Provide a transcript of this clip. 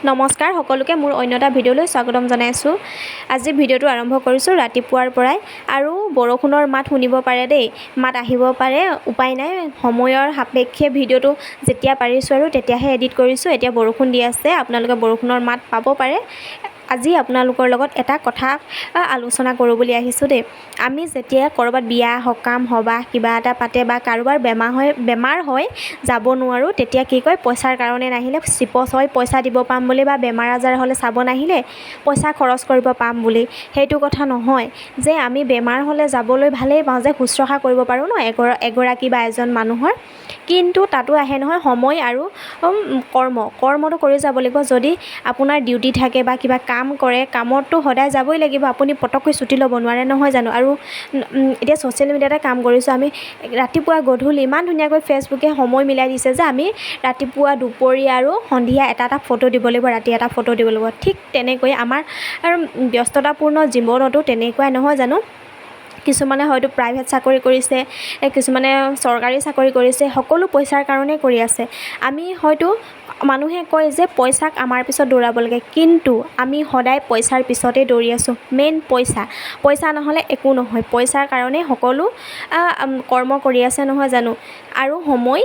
নমস্কাৰ সকলোকে, মোৰ অন্য এটা ভিডিঅ'লৈ স্বাগতম জনাইছোঁ। আজি ভিডিঅ'টো আৰম্ভ কৰিছোঁ ৰাতিপুৱাৰ পৰাই আৰু বৰষুণৰ মাত শুনিব পাৰে দেই, মাত আহিব পাৰে, উপায় নাই। সময়ৰ সাপেক্ষে ভিডিঅ'টো যেতিয়া পাৰিছোঁ আৰু তেতিয়াহে এডিট কৰিছোঁ। এতিয়া বৰষুণ দি আছে, আপোনালোকে বৰষুণৰ মাত পাব পাৰে। আজি আপোনালোকৰ লগত এটা কথা আলোচনা কৰোঁ বুলি আহিছোঁ দেই। আমি যেতিয়া ক'ৰবাত বিয়া, সকাম, সবাহ কিবা এটা পাতে বা কাৰোবাৰ বেমাৰ হয় যাব নোৱাৰোঁ, তেতিয়া কি কয়, পইচাৰ কাৰণে নাহিলে চিপচ হয়, পইচা দিব পাম বুলি, বা বেমাৰ আজাৰ হ'লে চাব নাহিলে পইচা খৰচ কৰিব পাম বুলি। সেইটো কথা নহয় যে আমি বেমাৰ হ'লে যাবলৈ ভালেই পাওঁ যে শুশ্ৰূষা কৰিব পাৰোঁ ন এগৰাকী বা এজন মানুহৰ। কিন্তু তাতো আহে নহয় সময় আৰু কৰ্ম। কৰ্মটো কৰি যাব লাগিব। যদি আপোনাৰ ডিউটি থাকে বা কিবা কাম কৰে, কামততো সদায় যাবই লাগিব, আপুনি পটককৈ ছুটি ল'ব নোৱাৰে, নহয় জানো? আৰু এতিয়া ছ'চিয়েল মিডিয়াতে কাম কৰিছোঁ আমি। ৰাতিপুৱা গধূলি ইমান ধুনীয়াকৈ ফেচবুকে সময় মিলাই দিছে যে আমি ৰাতিপুৱা, দুপৰীয়া আৰু সন্ধিয়া এটা এটা ফটো দিব লাগিব, ৰাতি এটা ফটো দিব লাগিব। ঠিক তেনেকৈ আমাৰ ব্যস্ততাপূৰ্ণ জীৱনতো তেনেকুৱাই, নহয় জানো? কিছুমানে হয়তো প্ৰাইভেট চাকৰি কৰিছে, কিছুমানে চৰকাৰী চাকৰি কৰিছে, সকলো পইচাৰ কাৰণেই কৰি আছে। আমি হয়তো মানুহে কয় যে পইচাক আমাৰ পিছত দৌৰাব লাগে, কিন্তু আমি সদায় পইচাৰ পিছতেই দৌৰি আছোঁ। মেইন পইচা, পইচা নহ'লে একো নহয়। পইচাৰ কাৰণেই সকলো কৰ্ম কৰি আছে, নহয় জানো? আৰু সময়